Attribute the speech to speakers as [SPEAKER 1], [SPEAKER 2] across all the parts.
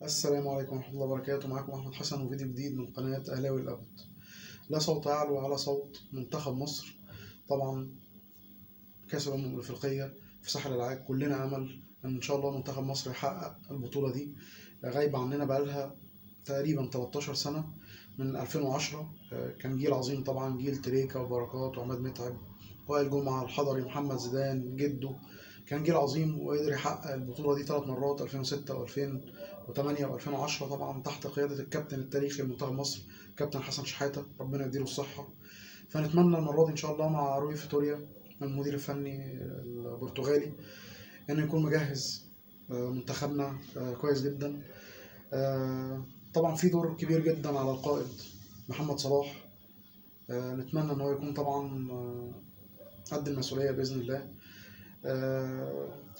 [SPEAKER 1] السلام عليكم ورحمة الله وبركاته. معاكم أحمد حسن وفيديو جديد من قناة أهلاوي الأبد. لا صوت يعلو على صوت منتخب مصر. طبعا كأس الأمم الأفريقية في ساحل العاج، كلنا أمل إن شاء الله منتخب مصر يحقق البطولة دي. غايبة عننا بقالها تقريبا 13 سنة من 2010. كان جيل عظيم طبعا، جيل تريكا وبركات وعماد متعب وائل جمعة الحضري محمد زيدان جده، كان جيل عظيم وقدر يحقق البطولة دي 3 مرات، 2006 و2008 و2010، طبعا تحت قيادة الكابتن التاريخي لمنتخب مصر كابتن حسن شحاتة، ربنا يديله الصحة. فنتمنى المرة دي إن شاء الله مع روي فيتوريا المدير الفني البرتغالي إنه يكون مجهز منتخبنا كويس جدا. طبعا في دور كبير جدا على القائد محمد صلاح، نتمنى إن هو يكون طبعا قد المسؤولية بإذن الله.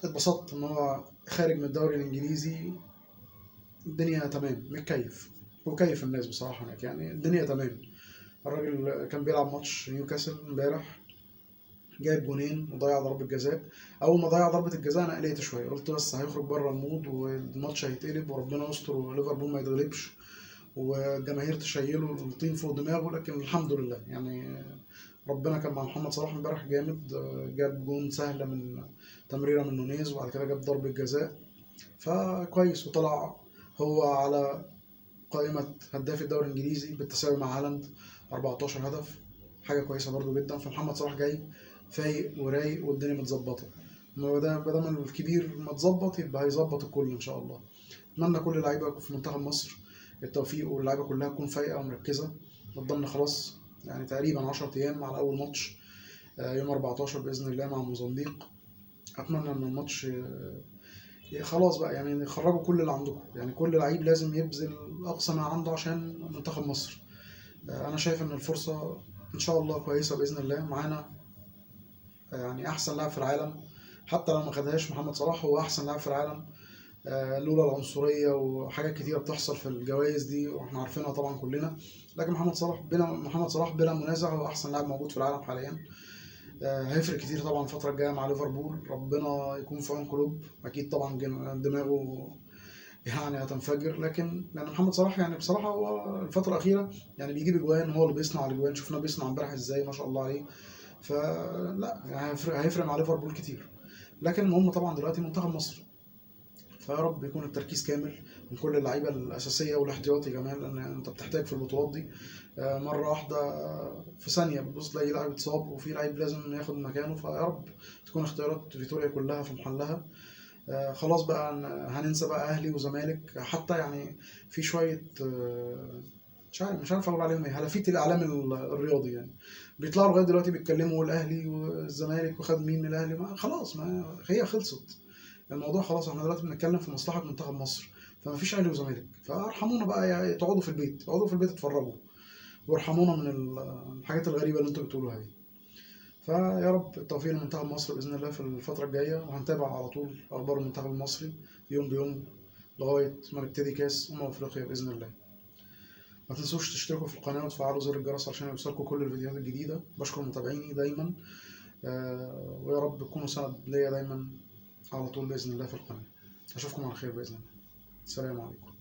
[SPEAKER 1] اتبسطت ان هو خارج من الدوري الانجليزي، الدنيا تمام، متكيف وكيف الناس بصراحة هناك، يعني الدنيا تمام. الراجل كان بيلعب ماتش نيوكاسل امبارح، جايب جونين وضيع ضربه جزاء. اول ما ضيع ضربه الجزاء انا قلقت شوية، قلت بس هيخرج بره ال mood والماتش هيتقلب وربنا يستر وليفربول ما يتغلبش والجماهير تشيله الطين فوق دماغه، لكن الحمد لله يعني ربنا كان مع محمد صلاح امبارح جامد. جاب جون سهلة من تمريره من نونيز، وبعد كده جاب ضربه جزاء، فكويس. وطلع هو على قائمة هداف الدوري الانجليزي بالتساوي مع هالاند 14 هدف، حاجة كويسة برضو جدا. فمحمد صلاح جاي فايق ورايق والدنيا متظبطه، ما دام الكبير متظبط يبقى هيظبط الكل ان شاء الله. اتمنى كل اللعيبة في منتخب مصر التوفيق، واللعيبة كلها تكون فايقه ومركزه. قدامنا خلاص يعني تقريبا 10 ايام على اول ماتش، يوم 14 باذن الله مع موزمبيق. اتمنى ان الماتش خلاص بقى يعني خرجوا كل اللي عندكم، يعني كل لعيب لازم يبذل اقصى ما عنده عشان منتخب مصر. انا شايف ان الفرصة ان شاء الله كويسة باذن الله، معانا يعني احسن لاعب في العالم، حتى لو ما خدهاش محمد صلاح هو احسن لاعب في العالم. لولا العنصرية وحاجات كتيرة بتحصل في الجوائز دي واحنا عارفينها طبعا كلنا، لكن محمد صلاح بلا منازع هو احسن لاعب موجود في العالم حاليا. هيفرق كتير طبعا الفترة الجاية مع ليفربول، ربنا يكون في عون كلوب، اكيد طبعا دماغه يعني هتنفجر، لكن لان محمد صلاح يعني بصراحة هو الفترة الاخيرة يعني بيجيب اجوان، هو اللي بيصنع الاجوان، شفناه بيصنع امبارح ازاي ما شاء الله عليه. فلا يعني هيفرق مع ليفربول كتير، لكن المهم طبعا دلوقتي منتخب مصر، فيا رب يكون التركيز كامل من كل اللعيبة الاساسية والاحتياطي كمان، لان انت بتحتاج في البطولات دي مرة واحدة في ثانية بتبص تلاقي لاعب اتصاب وفي لعيب لازم ياخد مكانه. فيا رب تكون اختيارات فيتوريا كلها في محلها. خلاص بقى هننسى بقى اهلي وزمالك، حتى يعني في شوية مش عارف اقول عليهم ايه، هلافيت الاعلام الرياضي يعني بيطلعوا لغاية دلوقتي بيتكلموا الاهلي والزمالك وخد مين من الاهلي، ما خلاص ما هي خلصت الموضوع، خلاص احنا دلوقتي بنتكلم في مصلحة منتخب مصر، فما فيش اهلي وزمالك، فارحمونا بقى يعني، تقعدوا في البيت، اقعدوا في البيت اتفرجوا وارحمونا من الحاجات الغريبة اللي انتوا بتقولوها دي. فيا رب التوفيق لمنتخب مصر باذن الله في الفترة الجاية، وهنتابع على طول اخبار المنتخب المصري يوم بيوم لغاية ما نبتدي كاس افريقيا باذن الله. ما تنسوش تشتركوا في القناة وتفعلوا زر الجرس عشان يوصلكم كل الفيديوهات الجديدة. بشكر متابعيني دايما، ويا رب تكونوا سند ليا دايما على طول باذن الله في القناة. اشوفكم على خير باذن الله. السلام عليكم.